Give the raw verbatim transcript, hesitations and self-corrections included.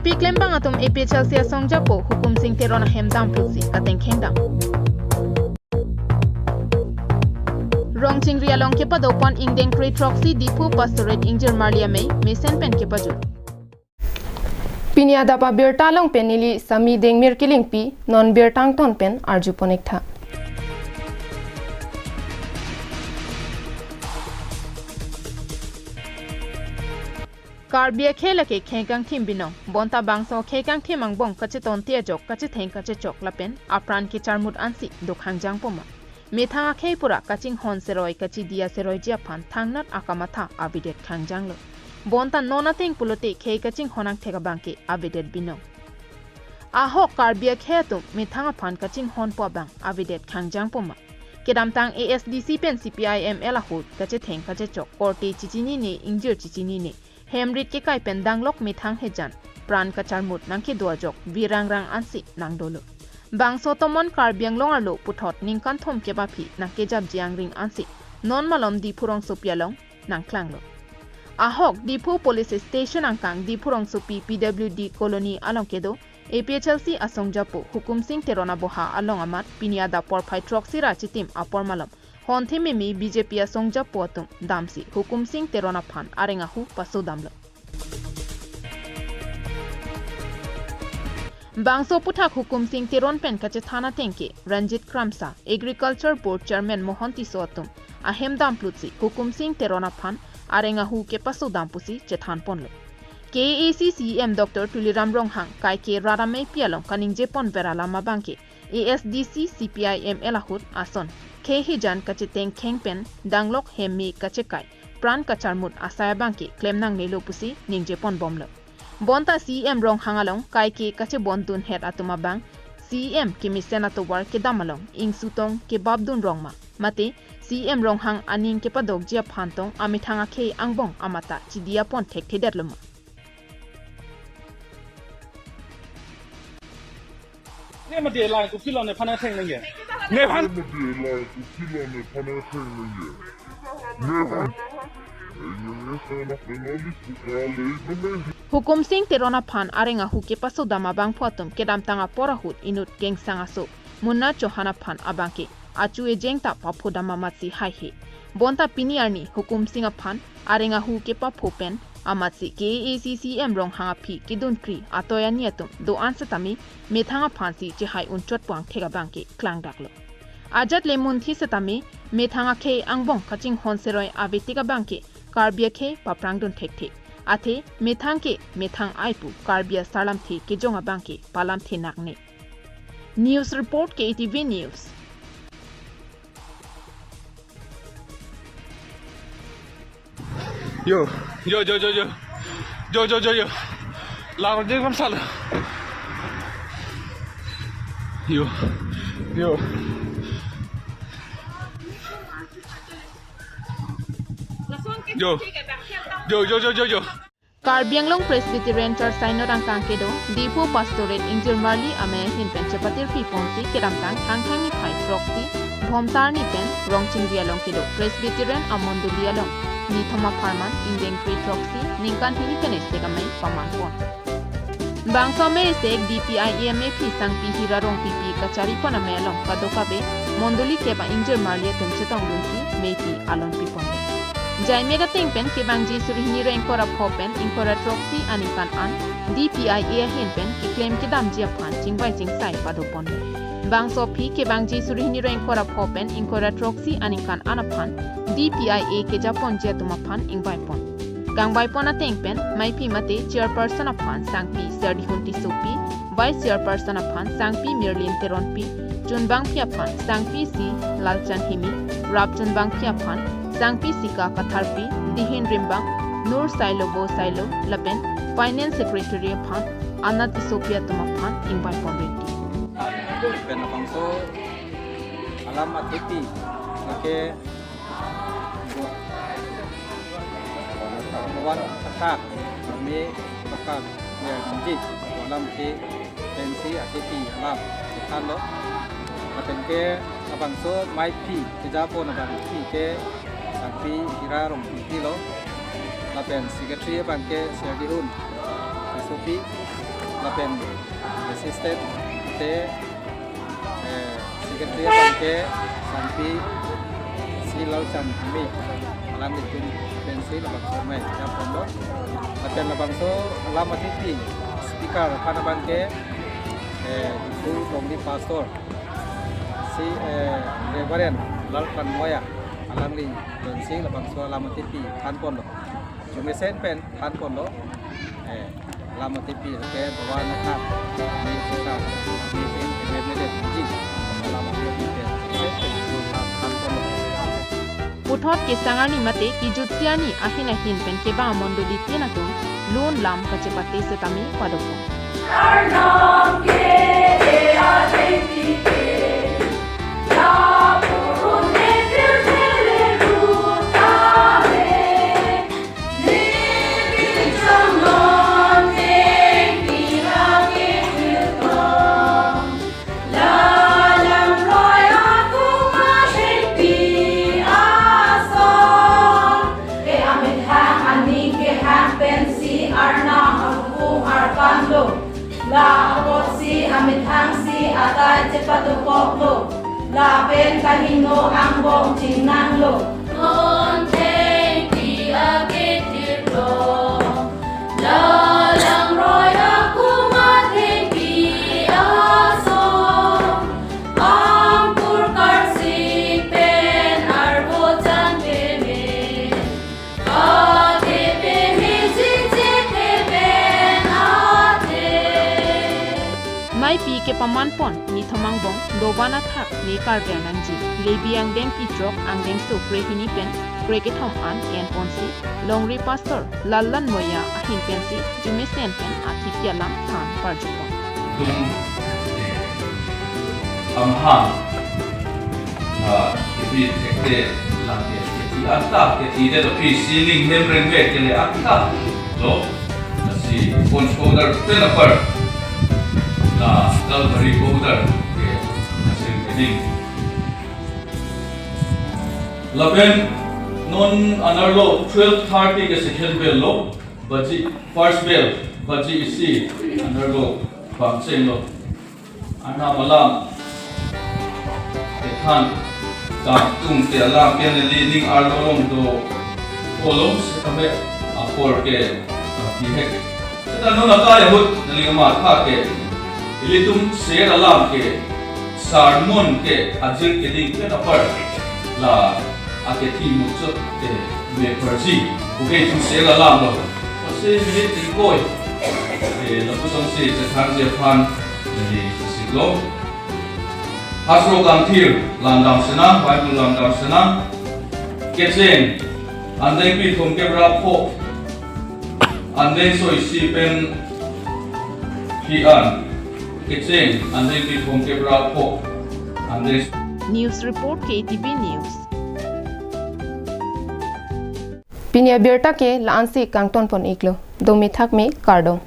Pi klembang atum A P H L C asong japo Hukum Sing Teron ahem damplutsi katengkheng dam. Rongchingri along kepadopon ingdeng kre throksi Diphu Pastorate ingjir marli amei mesen pen kepajut. Pini adap abirta along pen neli Sami Dengmir Kilingpi, non birta angton pen arjupon-ik tha. Karbi akhei lake khei kangthim binong, bonta bangso khei kangthim angbong kachetonte ajok kachetheng kachechok lapen apran kecharmut ansi dokhang jangpoma. Methang akhei pura kachinghon seroi kachidi aseroiji aphan thangnat akamatha avedet khangjanglo. Bonta non ateng pulote khei kachinghon angthek abangke avedet binong. Ahok Karbi akhei atum methang aphan kachinghonpo abang avedet khangjangpoma. Kedamtang A S D C pen C P I M L ahut kachetheng kachechok, korte chichinine, ingjir chichinine, hemrit kekai pen danglok methang hejan pran kacharmut nangkedo ajok virangrang ansi nangdolo. Bangso tomon Karbi Anglong arlo puthot ningkan thomkep aphi nangkejapji angring ansi non malom Diphu rongsopi along nangklanglo. Ahok Diphu Police Station angkang Diphu rongsopi P W D Colony along kedo A P H L C asong japo Hukum Sing Teron aboha along amat pini adap porphai throksi ra chitim apor malom honthim mimi B J P asong japo atum damsi Hukum Sing Teron aphan areng ahu pasodamlo. Bangso aputhak Hukum Sing Teron pen kachethan atengke Ranjit Kramsa, Agriculture Board Chairman Mohon Tisso atum ahem damplutsi Hukum Sing Teron aphan areng ahu kepasodam pusi chethanponlo. K A A C C E M Doctor Tuliram Ronghang kaike rat ameipi along kaningjepon ver alam abangke A S D C C P I M L ahut ason khei hejan kachetengkheng pen danglok hem me kachekai pran kacharmut asai abangke klem nangnelo pusi ningjeponbomlo. Bonta C E M Ronghang along kaike kachebondunhet atum abang C E M kemesen atovar kedam along ingsutong kebapdun rong ma, mate C E M Ronghang aning kepadokji aphan tong amethang akhei angbong amatha chidiya pon thekthedetlo ma. Ne mati lang ko pilon ne phana theng nangji. Ne phan. Hukum Sing Teron aphan areng ahu kepasodam abangphu atum kedamtang apor ahut inut kengsang aso Munna Chauhan aphan abangke achu ejeng ta paphodam amatsi haihe. Bonta pini arni Hukum Sing aphan areng ahu kepapho pen amatsi K A A C C E M Ronghang aphi kedunkri atoi ani atum do-an setame methang aphansi chehai unchotpo angthek abangke klangdaklo. Ajat le munthi setame methang akhei angbong kachinghon seroi avetik abangke Karbi akhei paprangdun thekthe. Athe methang ke methang ai pu Karbi asarlamthe kejong abangke palamthe nakne. News report, K A T V News. Yo, yo, yo, yo, yo. Yo, yo, yo, yo. Lang je kam sal. Yo. Yo. Yo, yo, yo, yo, yo. Karbi Anglong Presbyterian Church Synod angkang kedo, Diphu Pastorate ingjir marli amei ahin pen chepatirpi ponsi kedamtang Thangthang niphai throksi, Bhomtar ni pen Rongchingri along kedo Presbyterian amondoli along nithom apharman ingdeng kre throksi ningkan hini pen esek amei paman pon. Bangso amei esek D P I A amei aphi sangpi Hira Rongpipi kacharipon amei along kadokave mondoli kep a-ingjir marli atum chetongdunsi meipi alon pipon. Jaimek ateng pen kevangji suri hini ra ingkoi ra pho pen ingkoi ra throksi aningkan an D P I A ahin pen keklem kedamji aphan chingvai chingsai padopon. Bangso aphi kevangji suri hini ra ingkoi ra pho pen ingkoi ra throksi aningkan an aphan D P I A kejaponji atum aphan ingvaipon. Kangvaipon ateng pen meipi mate chairperson aphan sangpi Serdihun Tissopi, vice chairperson aphan sangpi Mirlin Teronpi, chunbangpi aphan sangpi C Lalchan Himi, rap chunbangpi aphan sangpi Sika Katharpi, dihin rimbang Nur Sailo Bo Sailo lapen finance secretary aphan Anna Tissopi atum aphan ingvaipon rinti. Pen labangso alam athepi lake Wan Thakthak, kami Thakthak, ya, nangji, alam ke pensi athepi alam thanlo. Lapen ke labangso meipi kejapon abangpi ke sangpi Hira Rongpipi lo. Lapen secretary abangke Serdihun Tissopi. Lapen assistant te, eh, secretary abang ke Sangpi Sri Lalchand Hime, alanglitum pensi labangso amei jam ponlo. Lapen labangso alam athepi speaker aphan abang ke, eh, Diphu Longri Pastor si, eh, Reverend Lalpan Moya, alangli pensi labangso alam athepi than ponlo. Jumesen pen than ponlo. Eh, alam athepi ke Bhawan Athak, ni sisa, ni sing, ni medet, ji. Alam athepi ke, eh, than ponlo. Puthot kesang arni mate kejutsi arni ahin ahin pen kevang amondoli tin atum lun lam kachepate setame padopon. Amethang aning kehang pensi Arnam akung arpanlo. La apotsi amethangsi atai chepadokoklo. Lapen kahingno angbong chingnanglo. Konthengpi akethirlo. La langroi akung athengpi ason. Angkur karsik pen arvo chan peme. Maipi kepaman pon nithom angbong Dovan Athak ne karveng nangji. Lebi angdeng krethrok angdengso krehini pen krekethom an en ponsi Longri Pastor Lalpan Moya ahin pensi jumesen pen athepi alam than parjupon. Tum, eh, amahang, ah, kebi thekte lang ke, keti anta, ketidet aphi sining hem rengbe kele anta lo, lasi poncho powder pen apar, la Calvary powder ke asing keding. Lapen non anerlo twelve thirty ke second bell lo, baji first bell, baji isi anerlo pangchenglo. Arnam alam kethan, kangtung te alam ke neli ning arlo along do kolom setame apor ke, ah, bihek. Seta non akai ahut neli kamathake, ilitum ser alam ke, sermon ke ajir keding pen apar la akethi muchot ke me parji. Oke, itum ser alam lo. Pasi minute ingkoi. Eh, lapusonsi chethanji aphan neli siklo. Hasro Kangthir lamdam senang, Bible lamdam senang. Kecheng, andengpi thomkep ra pho, andengso isi pen phi an. Kecheng, andengpi thomkep ra pho, andeng. News report, K T V News. Pini abirta ke la-ansi kangton pon iklo. Domi thakmi, kardom.